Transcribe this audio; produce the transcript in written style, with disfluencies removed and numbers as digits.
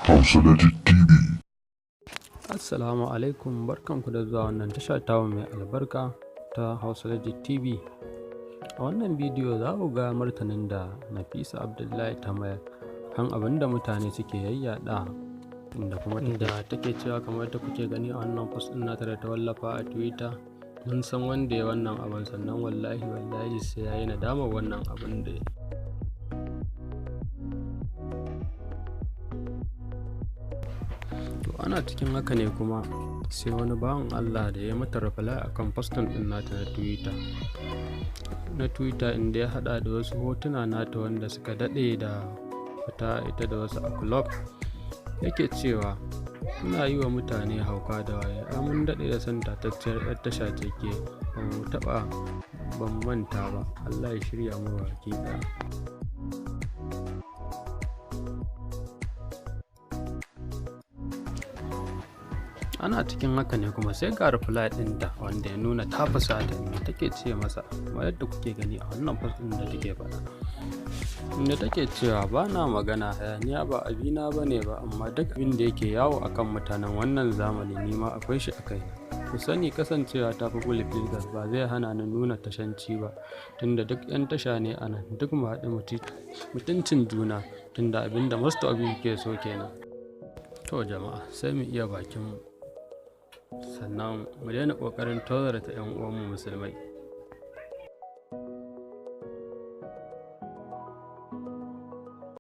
Hausa Legit TV. Assalamu alaikum, barkanku da zuwa wannan tasha tamu mai albarka ta Hausa Legit TV. A wannan bidiyo za ku ga martanin da Nafisa Abdullahi ta mayar kan abin da mutane suke yayyaɗa, inda kuma inda take cewa, kamar da kuke gani a wannan post ɗin nata da ta wallafa a Twitter, mun san wanda ya wannan abin, sannan wallahi wallahi sai ya yi nadamar wannan abin da ya. To ana cikin haka ne kuma sai wani bawan Allah da ya mata reply akan postin ɗin nata na Twitter, inda ya haɗa da wasu hotuna nata wanda suka daɗe da fita, ita da wasu a club, yake cewa, "Kuna yi wa mutane hauka da waye, ai mun daɗe da son tatacciyar 'yar tasha ce ke, ba mu taɓa ba mu manta ba. Allah ya shirya mu baki ɗaya." Ana cikin haka ne kuma sai ga reply ɗinta wanda ya nuna ta fusata, inda take ce masa, kamar yadda kuke gani a wannan post ɗin da take faɗa, inda take cewa, "Ba na magana hayaniya, ba abina ba ne ba, amma duk abin da yake yawo akan mutanen wannan zamani, ni ma akwai shi a kaina. Ku sani, kasancewa ta fi Fulfilgas ba zai hana ni nuna tashanci ba, tunda duk 'yan tasha ne a nan. Duk mu haɗu mutuncin juna, tunda abin da most of you ke so kenan." To jama'a, sai mu iya bakinmu, sannan mu daina ƙoƙarin tozarta 'yan uwanmu musulmai.